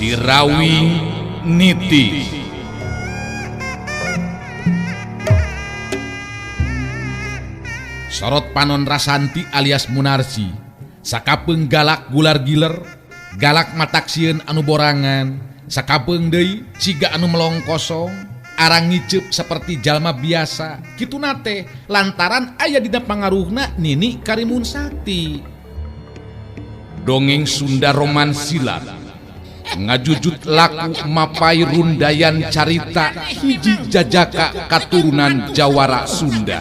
Sirawing Nitis. Sorot panon Rasanti alias Munarsi sakapeung galak gular giler, galak matak sieun anu borangan, sakapeung deui siga anu melong kosong, arang ngiceup seperti jalma biasa. Kituna teh lantaran aya dina pangaruhna Nini Karimun Sakti. Dongeng Sunda Roman Silat ngajujut laku mapai rundayan carita hiji jajaka katurunan Jawara Sunda.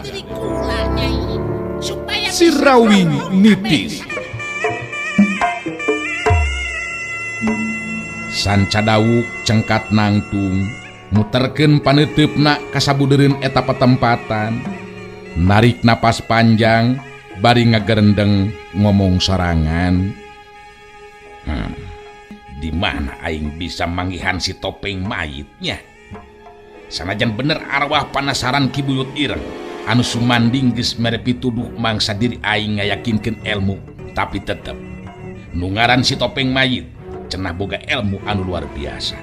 Sirawing Nitis. Sanca dawuk cengkat nangtung muterkeun paneuteup kasabudereun eta patempatan, narik napas panjang bari ngagerendeng ngomong sorangan. Di mana aing bisa manggihan si topeng mayitnya? Sanajan bener arwah panasaran Ki Buyut Ireng anu sumanding geus mere pituduh mangsa diri aing ngayakinkeun ilmu, tapi tetep nu ngaran si topeng mayit cenah boga ilmu anu luar biasa.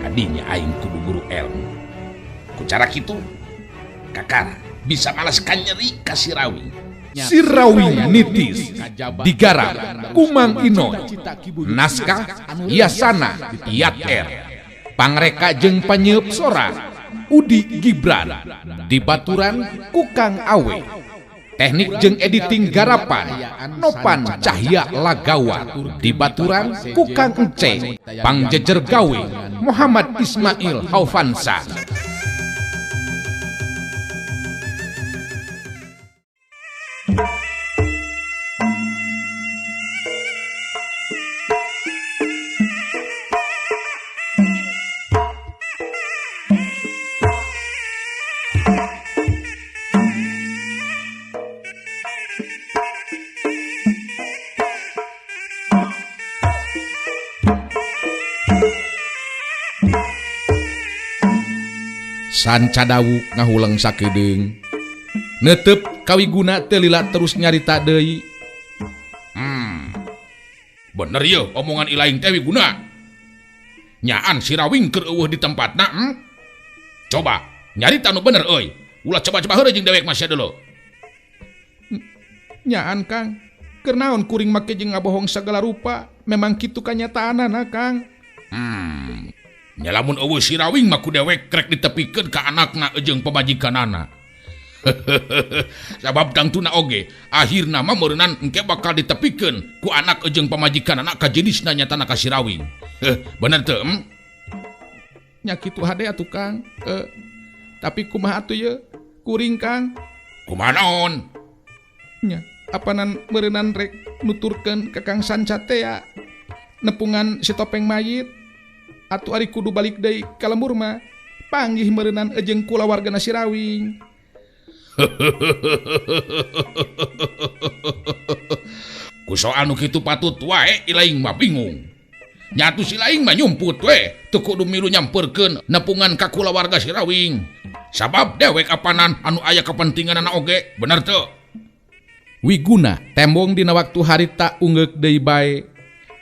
Kadinya aing kudu guru ilmu. Ku cara kitu kakara bisa malas kanyeri ka Sirawing. Sirawing Nitis digarap Kumang Inoy, naskah Yasana Yat R, pangreka jeung panyeup sora Udi Gibran, dibaturan Kukang Awe, teknik jeung editing garapan Nopan Cahya Lagawa, dibaturan Kukang Ence, pangjejer gawe Muhammad Ismail Haufansa. Sanca dawuk ngahuleng sakedeung. Netep kawiguna teu lila terus nyarita deui. Bener ye omongan ilaing teh Wiguna. Nyaan Sirawing keur eueuh di tempatna, Coba nyarita nu bener euy. Ulah coba-coba heureuy jeung dewek mah sia deuleu. Nyaan Kang, keur naon kuring make jeung ngabohong sagala rupa, memang kitu kanyataanana Kang. Nya lamun eueuh Sirawing mah ku dewek krek ditepikeun ka anakna jeung pamajikanana. Sabab tangtuna oge akhirna mah meureunnan engke bakal ditepikeun ku anak jeung pamajikanana ka jenisna nyatana ka Sirawing. Bener teu? Nya kitu hade atuh Kang. Tapi kumaha atuh ye? Kuring Kang. Kumaha naon? Nya apanan meureunnan rek nuturkeun ka Kang Sanca teh ya. Nepungan si topeng mayit. Atuh ari kudu balik deui ka lembur mah panggih meureunnan jeung kulawargana Sirawing. Ku soal nu kitu patut wae ilaing mah bingung. Nyatu si laing mah nyumput we, teu kudu milu nyamperkeun nepungan ka kulawarga Sirawing. Sabab dewek apanan anu aya kepentinganana oge, bener teu? Wiguna tembong dina waktu harita ungeuk deui bae.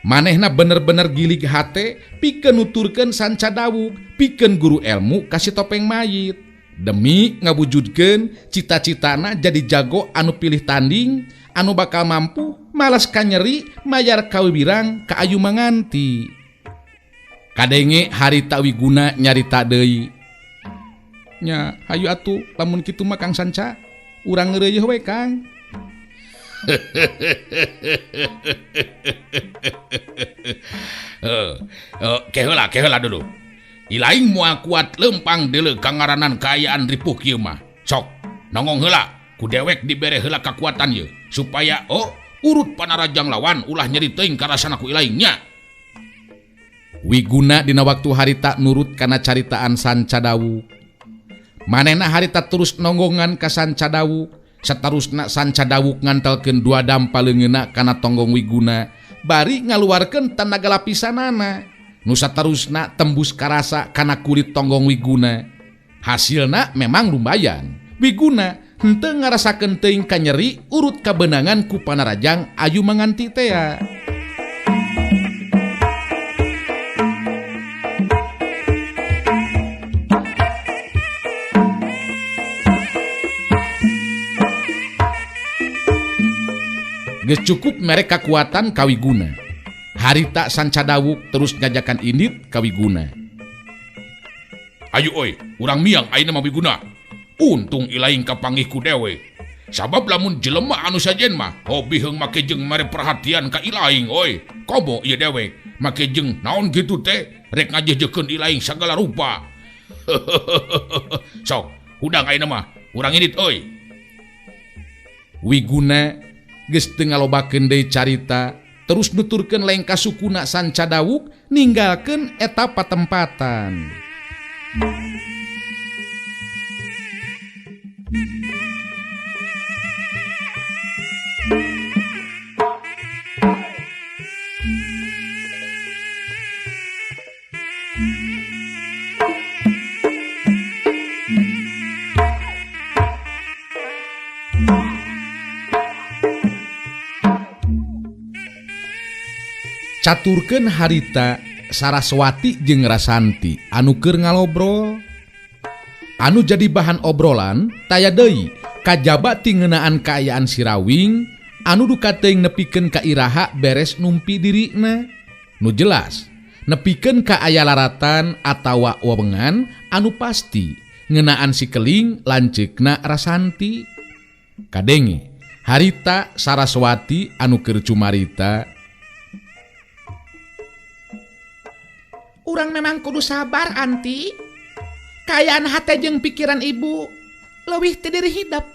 Manehna bener-bener gilig hate pikeun nuturkeun sanca dawuk, pikeun guru ilmu ka si topeng mayit. Demi ngawujudkeun cita-citana jadi jago anu pilih tanding, anu bakal mampu malas kanyeri mayar kawibirang ka ayu manganti. Kadenge harita Wiguna nyarita deui. Nya hayu atuh lamun kitu mah Kang Sanca, urang ngeureuy we Kang. Keheula dulu. Ilaing moal kuat lempang deuleu kangaranan kaayaan ripuh kieu mah. Sok nongong heula ku dewek dibere heula kakuatan ye supaya urut panarajang lawan ulah nyeri teuing karasana ku ilaing nya. Wiguna dina waktu harita nurut kana caritaan Sanca Dawuk. Manehna harita terus nonggongan ka Sanca Dawuk. Satarusna Sanca Dawuk ngantelkeun dua dampa leungeunna kana tonggong Wiguna bari ngaluarkeun tanaga lapisanana. Nu satarusna tembus karasa kana kulit tonggong Wiguna. Hasilna memang lumayan. Wiguna henteu ngarasakeun teuing kanyeri urut kabenangan ku panarajang ayu manganti tea. Geus cukup mere kakuatan ka Wiguna. Harita sanca dawuk terus ngajakan indit ka Wiguna. Ayo oi, urang miang ayeuna mah Wiguna. Untung ilaing kapanggih ku dewe. Sabab lamun jelema anu sajen mah hobi heung make jeung mere perhatian ka ilaing oi. Komo ieu dewek make jeung naon kitu teh rek ngajeujekeun ilaing sagala rupa. Sok, hudang ayeuna mah urang indit oi. Wiguna geus teu ngalobakeun deui carita, terus nuturkeun lengkah sukuna sanca dawuk ninggalkeun eta patempatan. Caturkeun harita Saraswati jeung Rasanti anu keur ngalobrol. Anu jadi bahan obrolan taya deui kajaba ti ngeunaan kaayaan Sirawing anu duka teuing nepikeun ka iraha beres numpi dirina. Nu jelas nepikeun ka aya laratan atawa wewengan anu pasti ngeunaan si Keling lanceukna Rasanti. Kadenge harita Saraswati anu keur cumarita. Urang memang kudu sabar anti. Kaayaan hate jeung pikiran ibu leuwih teu diri hidep.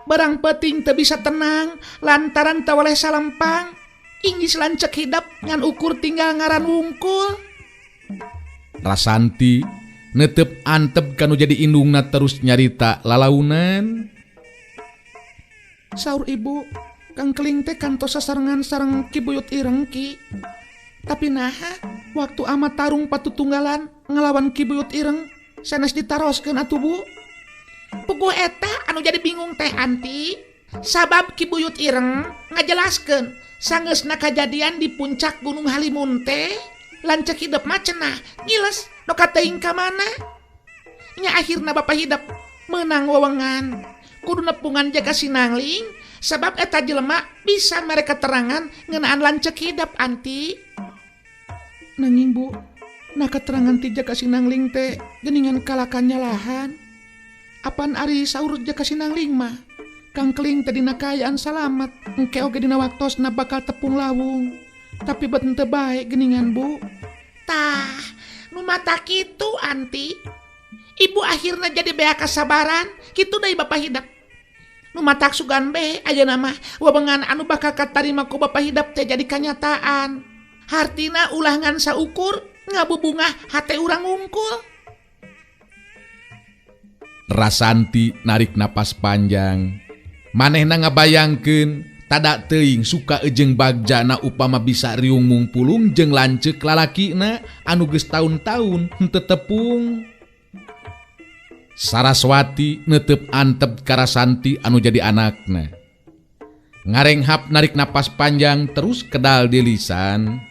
Barang penting teu bisa tenang lantaran teu weleh salempang. Inggis lancek hidep ngan ukur tinggal ngaran wungkul. Rasanti netep antep kanu jadi indungna terus nyarita lalaunan. Saur ibu, Kang Keling teh kantos sasarengan sareng Ki Buyut Ireng ki. Tapi naha waktu ama tarung patutunggalan ngelawan Ki Buyut Ireng sanes ditaroskeun atuh bu. Puguh eta anu jadi bingung teh anti. Sabab Ki Buyut Ireng ngajelaskeun sangeusna kajadian di puncak Gunung Halimun teh lanceuk hidep mah cenah ngiles nu kateuing ka mana. Nya akhirna Bapak hidep meunang wewengan kudu nepungan jaga sinangling sabab eta jelema bisa mere keterangan ngeunaan lanceuk hidep anti. Nanging bu, nah keterangan ti Jaka Sinangling teh geuningan kalakan nyalahan. Apan ari saur Jaka Sinangling mah, Kang Keling teh dina kaayaan salamet, engke oge dina waktosna bakal tepung lawung. Tapi bet henteu bae geuningan bu. Tah, nu mata kitu anti. Ibu akhirna jadi bea kasabaran, kitu deui Bapak hidep. Nu matak sugan be ayeuna mah wewengan anu bakal katarima ku Bapak hidep teh jadi kanyataan. Hartina ulah ngan saukur ngabubungah hate urang ngungkul. Rasanti narik napas panjang. Manehna ngabayangkeun tada teuing suka jeung bagjana upama bisa riung mungpulung jeung lanceuk lalakina anu geus taun-taun henteu tepung. Saraswati neuteup antep ka Rasanti anu jadi anakna. Ngarenghap narik napas panjang terus kedal di lisan.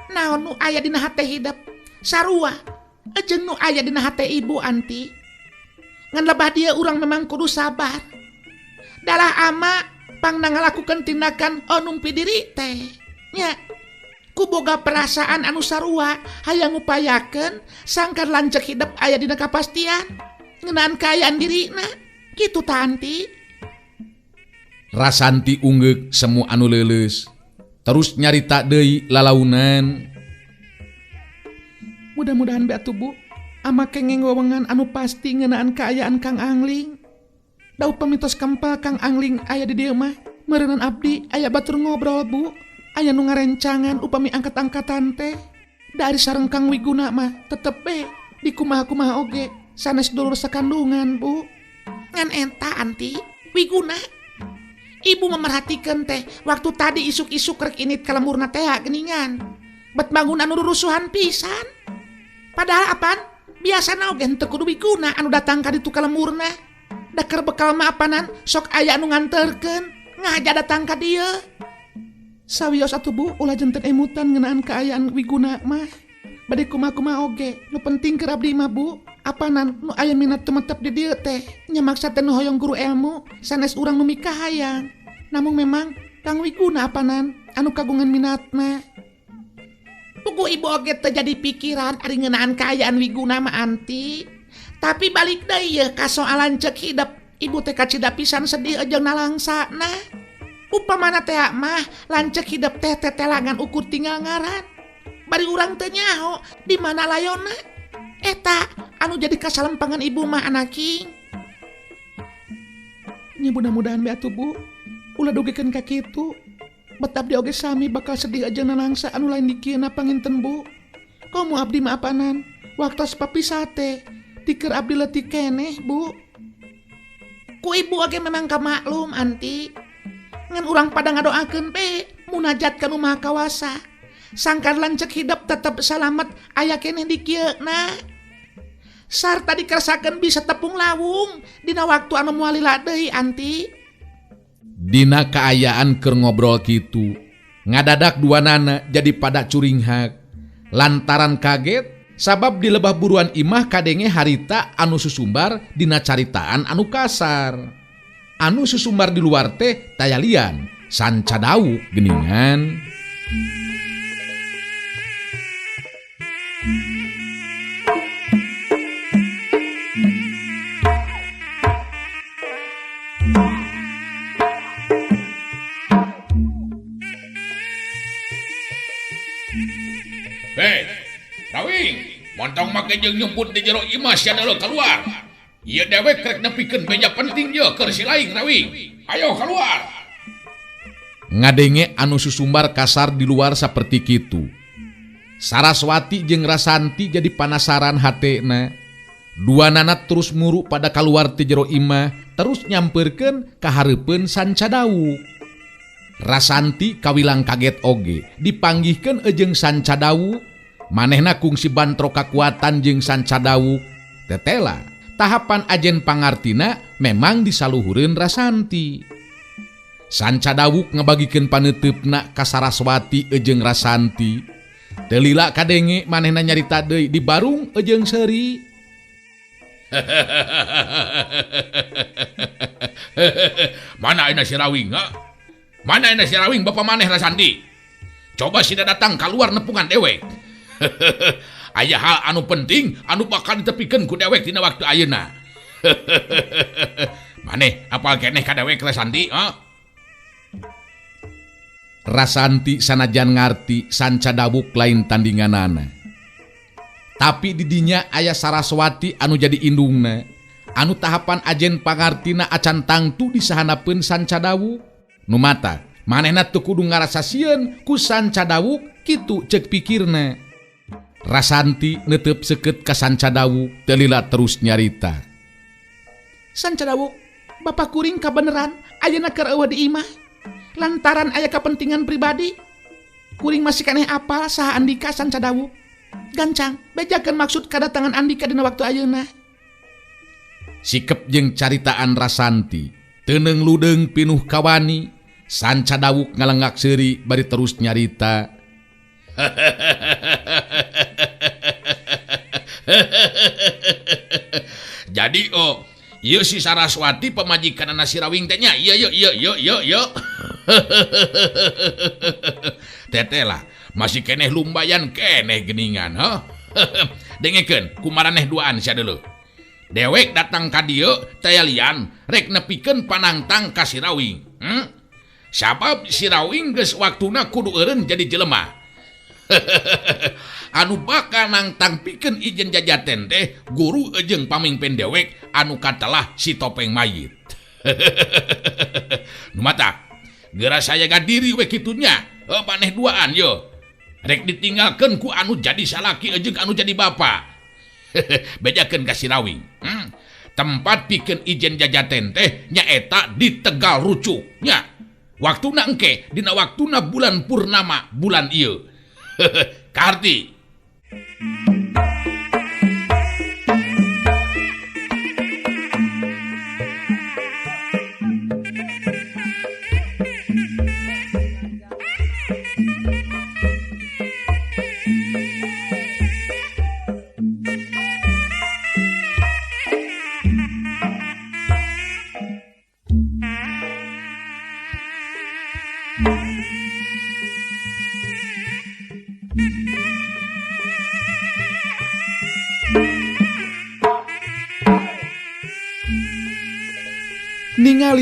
Naon nu aya dina hate hidep sarua jeung nu aya dina hate ibu anti. Ngan lebah dia urang memang kudu sabar. Dalah ama pangna ngalakukeun tindakan onumpi diri teh. Nya ku boga perasaan anu sarua hayang ngupayakeun sangkan lanceuk hidep aya dina kapastian ngeunaan kaayaan dirina. Kitu ta anti. Rasanti ungeuk semu anu leuleus. Terus nyarita deui lalaunan. Mudah-mudahan be atuh bu, ama kengeng wewengan anu pasti ngeunaan kaayaan Kang Angling. Da upami tos kempal Kang Angling aya di dieu mah, meureunan abdi aya batur ngobrol bu. Aya nu ngarencangan upami angkat-angkatan teh. Da ari sareng Kang Wiguna mah tetep be di kumaha-kumaha oge sanes dulur sakandungan bu. Ngan eta anti Wiguna. Ibu memerhatikan teh waktu tadi isuk-isuk rek init ka lemurna teh geuningan. Bet bangun anu rurusuhan pisan. Padahal apan biasana oge henteu kudu Wiguna anu datang ka ditu ka lemurna. Da keur bekal mah apanan sok aya anu nganterkeun ngaja datang ka dieu. Sawios atuh bu ulah janten emutan ngeunaan kaayaan Wiguna mah. Bade kumaha-kumaha oge nu penting keur abdi mah bu. Apanan nu aya minat tumetep di dieu teh nya maksa teh nu hoyong guru ilmu sanes urang nu mikahayang. Namun memang Kang Wiguna apanan anu kagungan minatna. Puguh ibu oge teu jadi pikiran ari ngeunaan kaayaan Wiguna mah Anti. Tapi balik deui yeuh ka soalan ceuk hidep, ibu teh kacida pisan sedih jeung nalangsana. Upamana teh mah lanceuk hidep teh tetelangan ukur tinggal ngaran. Bari urang teu nyaho di mana layonna. Eta anu jadi kasalempangan ibu mah anaking. Nya mudah-mudahan be atuh Bu, ulah dugikeun ka kitu. Bet abdi oge sami bakal sedih aja nalangsa anu lain dikieuna panginten Bu. Komo abdi mah apanan waktos papisah teh tiker abdi leutik keneh Bu. Ku ibu oge memang kamaklum Anti. Ngan urang pada ngadoakeun be munajat ka nu Maha Kawasa. Sangkan lanceuk hidep tetep salamet aya keneh di kieuna. Sarta dikeresakeun bisa tepung lawung dina waktu anu moal lila deui Anti. Dina kaayaan keur ngobrol kitu, ngadadak dua nana jadi pada curinghak. Lantaran kaget sabab di lebah buruan imah kadenge harita anu susumbar dina caritaan anu kasar. Anu susumbar di luar teh tayalian sanca dawuk geningan. Hei, Rawing, montong make jeung nyumput di jero imah sia deuleu keluar. Ieu dewek rek nepikeun beja penting ye keur si laing Rawing. Ayo keluar. Ngadenge anu susumbar kasar di luar saperti kitu. Saraswati jeung Rasanti jadi panasaran hatena. Dua nana terus muru pada keluar ti jero imah, terus nyamperkeun ka hareupeun sanca dawuk. Rasanti kawilang kaget oge, dipanggihkeun jeung sanca dawuk. Manehna kungsi bantrok kakuatan jeung sanca dawuk. Tetela, tahapan ajen pangartina memang disaluhureun Rasanti. Sanca dawuk ngabagikeun paneuteup ka Saraswati jeung Rasanti. Teu lila kadenge manehna nyarita deui di barung jeung seuri. Mana ayeuna si Rawing, ha? Mana ayeuna si Rawing bapa maneh Rasanti? Coba sida datang keluar nepungan dewek. Aya hal anu penting anu bakal ditepikeun ku dewek dina waktu ayeuna. Maneh apal keneh ka dewek Rasanti, ha? Rasanti sanajan ngarti sanca dawuk lain tandinganana. Tapi didinya aya Saraswati anu jadi indungna, anu tahapan ajen pangartina acan tangtu disahanapeun sanca dawuk. Nu mata manehna teu kudu ngarasa sieun ku sanca dawuk kitu ceuk pikirna. Rasanti netep seukeut ka sanca dawuk teu lila terus nyarita. Sanca dawuk, bapak kuring kabeneran ayeuna keur eueuh di imah. Lantaran aya kepentingan pribadi, kuring masih keneh apal saha Andika sanca dawuk. Gancang, bejakeun maksud kadatangan Andika dina waktu ayeuna. Sikep jeung caritaan Rasanti, teuneung ludeung pinuh kawani, sanca dawuk ngalengak seuri bari terus nyarita. Jadi oh, ieu si Saraswati pamajikanana si Rawing teh nya. Ieu ieu ieu ieu ieu ieu. Teteh lah, masih keneh lumbayan keneh geningan, ha? Dengekeun kumaraneh duaan sia deuleu. Dewek datang ka dieu tayalian rek nepikeun panangtang ka si Rawing. Sabab si Rawing geus waktuna kudu eureun jadi jelema. Anu bakal nangtang pikeun ijen jajaten teh guru jeung pamingpin dewek anu katelah si topeng mayit. Nu mata geura sayaga diri we kitunya, maneh duaan yo. Rek ditinggalkeun ku anu jadi salaki jeung anu jadi bapa. Bejakeun ka si Rawing. Tempat pikeun ijen jajaten teh nyaeta di Tegal Rucuk nya. Waktuna engke dina waktuna bulan purnama bulan ieu. Karti. Ningali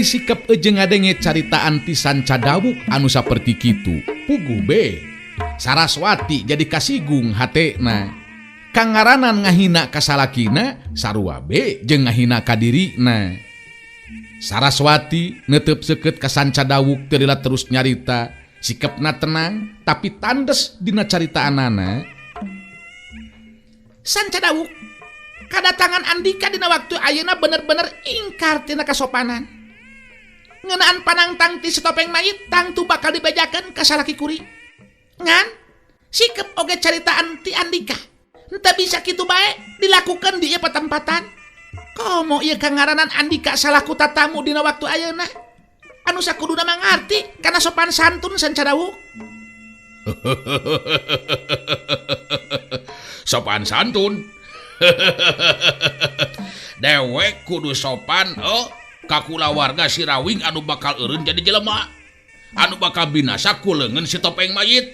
sikap ejeng ngadenge caritaan ti Sanca Dawuk anu saperti kitu, puguh be. Saraswati jadi kasigung hatena. Kangaranan ngahina ka salakina, sarua be jeung ngahina ka dirina. Saraswati netep seukeut ka Sanca Dawuk teu lila terus nyarita, sikapna tenang tapi tandes dina caritaanana. Sanca Dawuk, kadatangan Andika dina waktu ayeuna bener-bener ingkar tina kasopanan. Ngeunaan panangtang ti si topeng mayit tangtu bakal dibejakeun ka salaki kuring. Ngan sikep oge caritaan ti Andika. Henteu bisa kitu bae dilakukeun di ieu patempatan. Komo ieu kangaranan Andika salaku tatamu dina waktu ayeuna. Anu sakuduna mangarti kana sopan santun Sanca Dawuk. Sopan santun. Dewek kudu sopan oh ka kulawarga Sirawing anu bakal eureun jadi jelema. Anu bakal binasa ku leungeun si topeng mayit.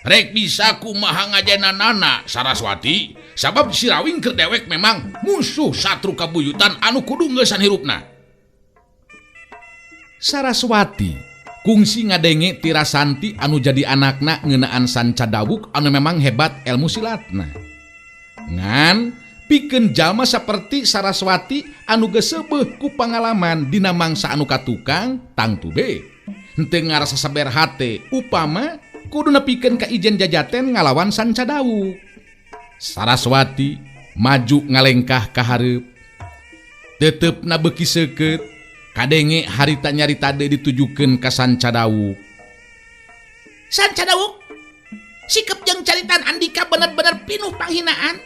Rek bisa kumaha ngajenanana Saraswati, sabab Sirawing keur dewek memang musuh satru kabuyutan anu kudu ngeusan hirupna. Saraswati kungsi ngadenge ti Rasanti anu jadi anakna ngeunaan Sanca Dawuk anu memang hebat ilmu silatna. Ngan pikeun jalma saperti Saraswati anu geus seubeuh ku pangalaman dina mangsa anu katukang tangtu be. Henteu ngarasa saber hate upama kudu nepikeun ka ijen jajaten ngalawan Sanca Dawuk. Saraswati maju ngalengkah ka hareup. Teutepna beuki seukeut, kadenge harita nyarita deui ditujukeun ka Sanca Dawuk. Sanca Dawuk, sikep jeung caritaan Andika bener-bener pinuh panghinaan.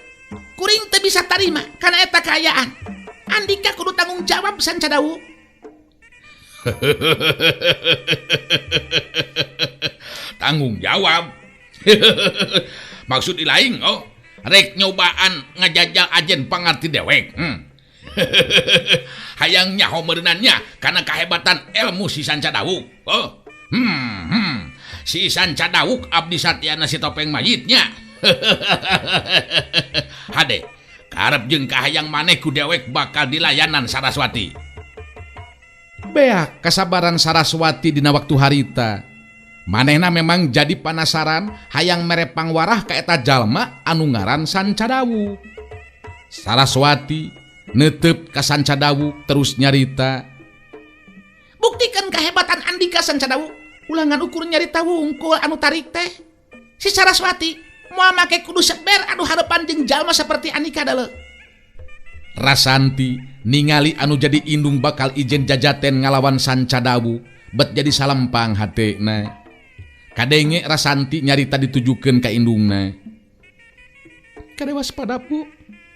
Kuring teu bisa tarima kana eta kaayaan. Andika kudu tanggung jawab Sanca Dawuk. Tanggung jawab. Maksud ilaing oh, rek nyobaan ngajajal ajen pangarti dewek. Hayang nyaho meureunannya kana kahebatan ilmu si Sanca Dawuk. Oh. Si Sanca Dawuk abdi satyana si topeng mayitnya. Hade, karep jeung kahayang maneh ku dewek bakal dilayanan Saraswati. Beak kasabaran Saraswati dina waktu harita. Manehna memang jadi panasaran hayang mere pangwarah ka eta jalma anu ngaran Sanca Dawuk. Saraswati neuteup ka Sanca Dawuk terus nyarita. Buktikan kehebatan Andika Sanca Dawuk. Ulangan ukur nyarita wungkul anu tarik teh. Si Saraswati moal make kudu seber anu harepan jeung jalma saperti Andika deuleu. Rasanti ningali anu jadi indung bakal ijen jajaten ngalawan Sanca Dawuk bet jadi salempang hatena. Kadenge Rasanti nyarita ditujukeun ka indungna. Kade waspada Bu,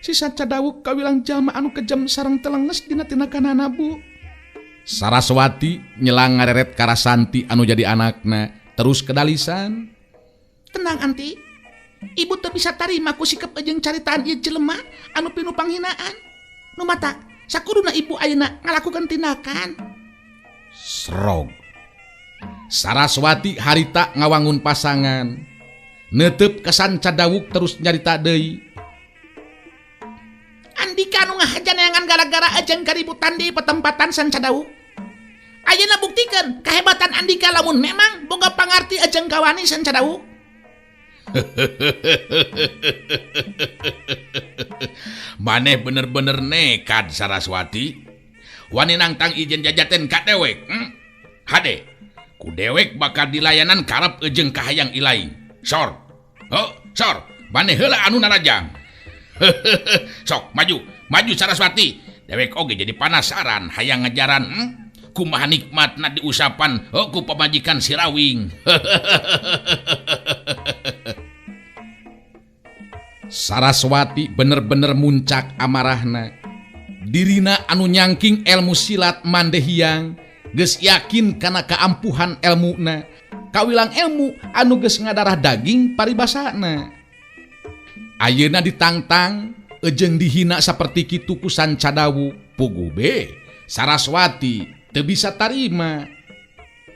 si Sanca Dawuk kawilang jalma anu kejam sareng telenges dina tindakanana Bu. Saraswati nyelang ngareret ka Rasanti anu jadi anakna terus kedalisan. Tenang Anti, ibu teu bisa tarima ku sikep jeung caritaan ieu jelema anu pinuh panghinaan. Nu mata sakuduna ibu ayeuna ngalakukeun tindakan. Srog. Saraswati harita ngawangun pasangan. Neuteup ka Sanca Dawuk terus nyarita deui. Andika nu ngahaja neangan gara-gara jeung kaributan di petempatan Sanca Dawuk. Ayeuna buktikeun kahebatan Andika lamun memang boga pangarti jeung kawani Sanca Dawuk. Maneh bener-bener nekat Saraswati. Wani nangtang ijen jajaten ka dewek. Hade, ku dewek bakal dilayanan karep jeung kahayang ilaing. Sor. Oh, sor. Maneh heula anu narajang. Sok, maju, maju Saraswati. Dewek oge jadi panasaran hayang ngajaran. Kumaha nikmatna diusapan oh, ku pamajikan Sirawing. Saraswati bener-bener muncak amarahna. Dirina anu nyangking ilmu silat mandehiang geus yakin kana kaampuhan elmuna. Kawilang ilmu anu geus ngadarah daging paribasana. Ayeuna ditangtang jeung dihina saperti kitu ku Sanca Dawuk. Puguh be Saraswati Teu bisa tarima.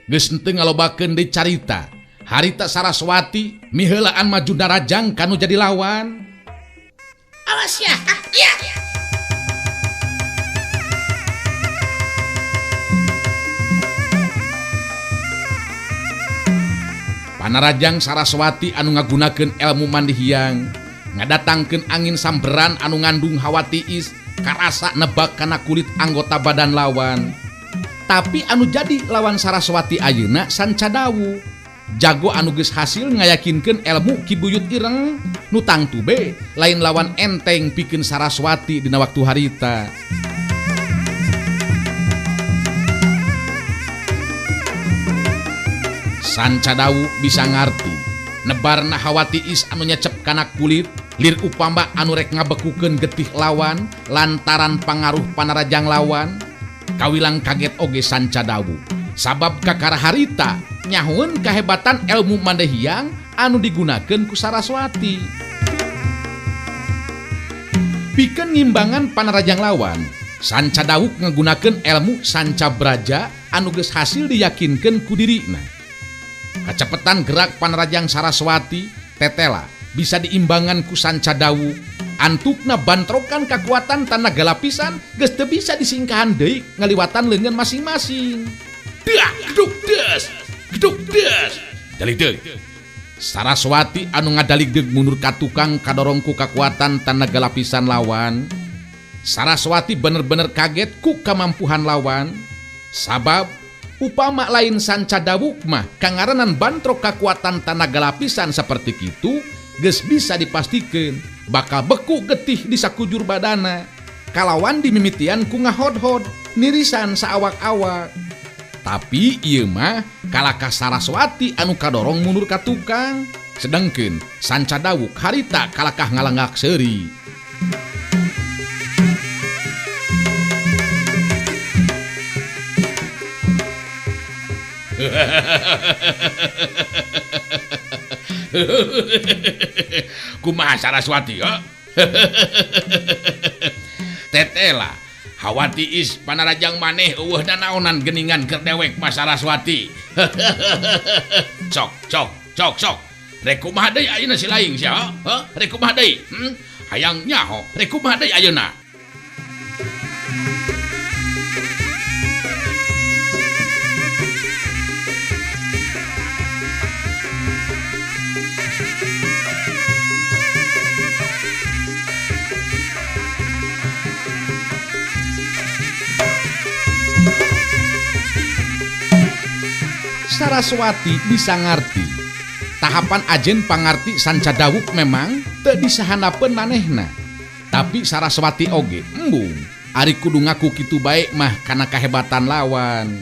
Geus henteu ngalobakeun deui carita. Harita Saraswati miheulaan maju narajang kanu jadi lawan. Awas ya. Ya. Panarajang Saraswati anu ngagunakeun ilmu mandihiang, ngadatangkeun angin samberan anu ngandung hawa tiis, karasa nebak kana kulit anggota badan lawan. Tapi anu jadi lawan Saraswati ayeuna Sanca Dawuk. Jago anu geus hasil ngayakinkeun ilmu Ki Buyut Ireng, nu tangtu be lain lawan enteng pikeun Saraswati dina waktu harita. Sanca Dawuk bisa ngarti nebarna hawa tiis anu nyecep kana kulit, lir upama anu rek ngabekukeun getih lawan lantaran pangaruh panarajang lawan. Kawilang kaget oge Sanca Dawuk sabab kakara harita nyahoeun kahebatan ilmu mandehiang anu digunakeun ku Saraswati. Pikeun ngimbangan panarajang lawan, Sanca Dawuk ngagunakeun ilmu Sanca Braja anu geus hasil diyakinkeun ku dirina. Kacepetan gerak panarajang Saraswati tetela bisa diimbangan ku Sanca Dawuk. Antukna bantrokan kekuatan tanaga lapisan geus teu bisa disingkahan deui ngaliwatan leungeun masing-masing. Dak geduk des, geduk des. Daligdeug. Saraswati anu ngadaligdeug mundur ka tukang kadorong ku kakuatan tanaga lapisan lawan. Saraswati bener-bener kaget ku kamampuhan lawan. Sabab upama lain Sanca Dawuk mah kangaranan bantrok kakuatan tanaga lapisan seperti kitu geus bisa dipastikeun bakal beku getih di sakujur badana kalawan dimimitian ku ngahodhod nirisan saawak-awak. Tapi ieu mah kalakah Saraswati anu kadorong mundur ka tukang, sedengkeun Sanca Dawuk harita kalakah ngalenggak seuri. Kumaha Saraswati? Tetela hawa tiis panarajang maneh eueuh nanaonan geningan keur dewek mah Saraswati. Sok sok sok sok. Rek kumaha deui ayeuna si laing sia? Heuh, rek kumaha deui? Hayang nyaho, rek kumaha deui ayeuna? Saraswati bisa ngarti tahapan ajen pangarti Sanca Dawuk memang teu disahanapeun manehna. Tapi Saraswati oge embung ari kudu ngaku kitu bae mah kana kahebatan lawan.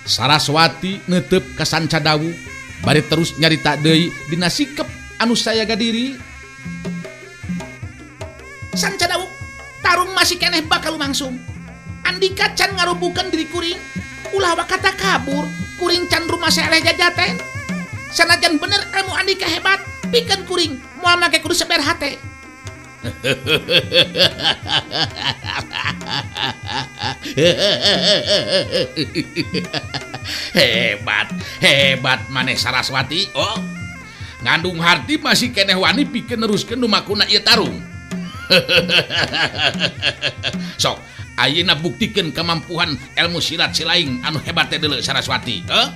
Saraswati neuteup ka Sanca Dawuk bari terus nyarita deui dina sikep anu sayaga diri. Sanca Dawuk tarung masih keneh bakal lumangsung. Andika can ngarubukeun diri kuring, ulah wakata kabur. Kuring can rumah seleh jajaten. Sanajan bener ilmu andika hebat, pikeun kuring moal make kudu seber hate. Hebat, hebat maneh Saraswati. Oh, ngandung harti masih keneh wani pikeun neruskeun lumakuna ieu tarung. Sok, ayeuna buktikeun kemampuan ilmu silat silaing anu hebat teh deuleu Saraswati. Heuh?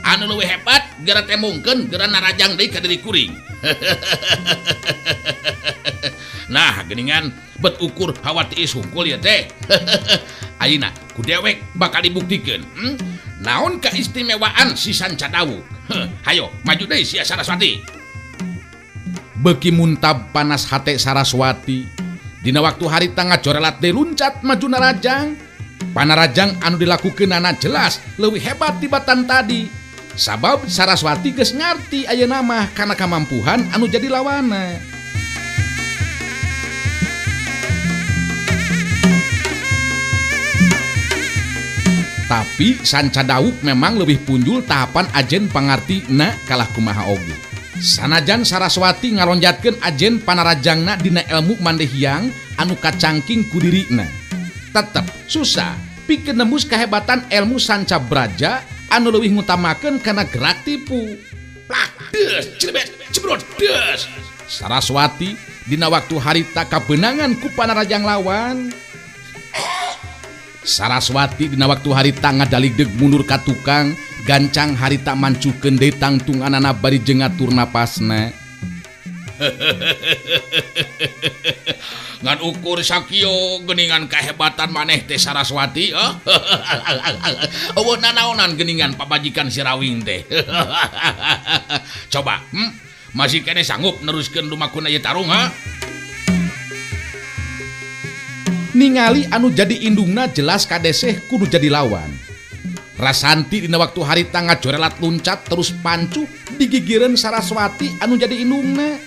Anu leuwih hebat geura tembongkeun geura narajang deui ka diri kuring. Nah, geuningan bet ukur hawa tiis hungkul ieu teh. Ayeuna ku dewek bakal dibuktikeun. Naon kaistimewaan si Sanca Dawuk? Hayo, maju deui sia Saraswati. Beuki muntab panas hate Saraswati. Dina waktu harita ngajorelat deui luncat maju narajang. Panarajang anu dilakukeunana jelas leuwih hebat tibatan tadi. Sabab Saraswati geus ngarti ayeuna mah kana kamampuhan anu jadi lawana. Tapi Sanca Dawuk memang lebih punjul tahapan ajen pangartina kalah kumaha oge. Sanajan Saraswati ngalonjatkeun ajen panarajangna dina ilmu mandehiang anu kacangking ku dirina. Tetep susah pikeun nembus kehebatan ilmu Sanca Braja anu leuwih ngutamakeun kana gerak tipu. Plak des cilebet cebrot des. Saraswati dina waktu harita kabeunangan ku panarajang lawan. Saraswati dina waktu harita ngadaligdeg mundur ka tukang, gancang harita mancukeun deui tangtunganana bari jeung ngatur napasna. Ngan ukur sakieu geuningan kahebatan maneh teh Saraswati, eueuh nanaonan geuningan pabajikan si Rawing teh. Coba, masih keneh sanggup neruskeun lumakuna ieu tarung ha? Ningali anu jadi indungna jelas kadeseh kudu jadi lawan. Rasanti dina waktu harita ngajorelat luncat terus pancuh digigireun Saraswati anu jadi indungna.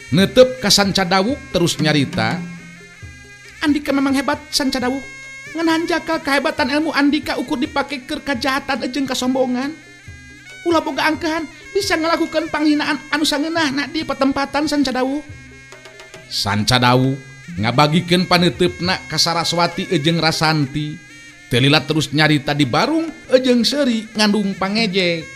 Netep ka Sanca Dawuk terus nyarita, Andika memang hebat Sanca Dawuk. Ngeunaan jaka kehebatan ilmu Andika ukur dipake keur kajahatan jeung kasombongan. Ulah boga angkehan bisa ngalakukeun panghinaan anu sangeunahna di petempatan Sanca Dawuk. Sanca Dawuk ngabagikeun paneuteup-na ka Saraswati jeung Rasanti. Teu lila terus nyarita di barung jeung seuri ngandung pangejek.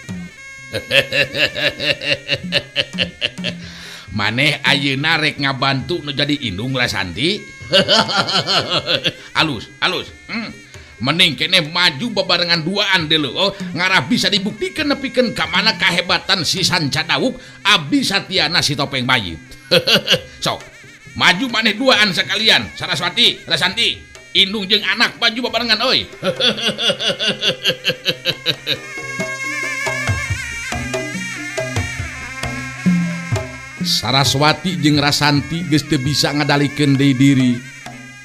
Maneh ayeuna rek ngabantu nu jadi indung Rasanti. Alus, alus. Mending keneh maju babarengan duaan deuleu. Oh, ngarah bisa dibuktikan nepikeun ka mana kahebatan si Sanca Dawuk abdi satiana si topeng mayit. Sok, maju maneh duaan sekalian Saraswati, Rasanti. Indung jeung anak maju babarengan euy. Saraswati jeung Rasanti geus teu bisa ngadalikeun deui diri.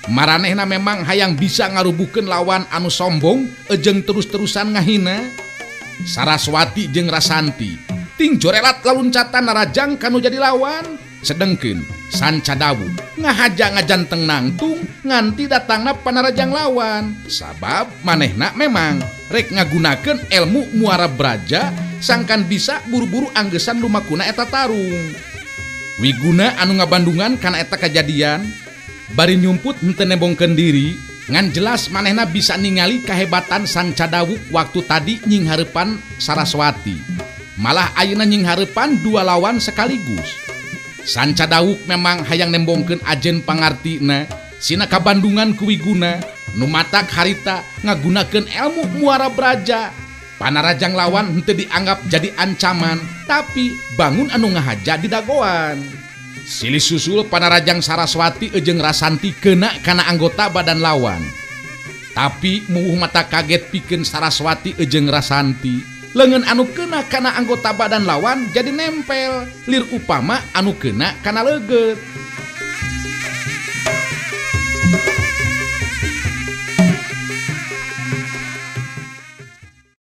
Maranehna memang hayang bisa ngarubuhkeun lawan anu sombong jeung terus-terusan ngahina. Saraswati jeung Rasanti ting jorelat laluncatan narajang kanu jadi lawan. Sedengkeun Sanca Dawuk ngahaja ngajanteng nangtung nganti datangna panarajang lawan. Sabab manehna memang rek ngagunakeun ilmu Muara Braja sangkan bisa buru-buru anggesan lumakuna eta tarung. Wiguna anu ngabandungan kana eta kajadian bari nyumput henteu nembongkeun diri ngan jelas manehna bisa ningali kahebatan Sanca Dawuk waktu tadi nying hareupan Saraswati. Malah ayeuna nying hareupan dua lawan sekaligus. Sanca Dawuk memang hayang nembongkeun ajen pangartina sina kabandungan ku Wiguna nu matak harita ngagunakeun ilmu Muara Braja. Panarajang lawan henteu dianggap jadi ancaman, tapi bangun anu ngahaja di dagoan. Silih susul panarajang Saraswati jeung Rasanti kena kana anggota badan lawan. Tapi muwuh mata kaget pikeun Saraswati jeung Rasanti. Leungeun anu kena kana anggota badan lawan jadi nempel, lir upama anu kena kana leugeut.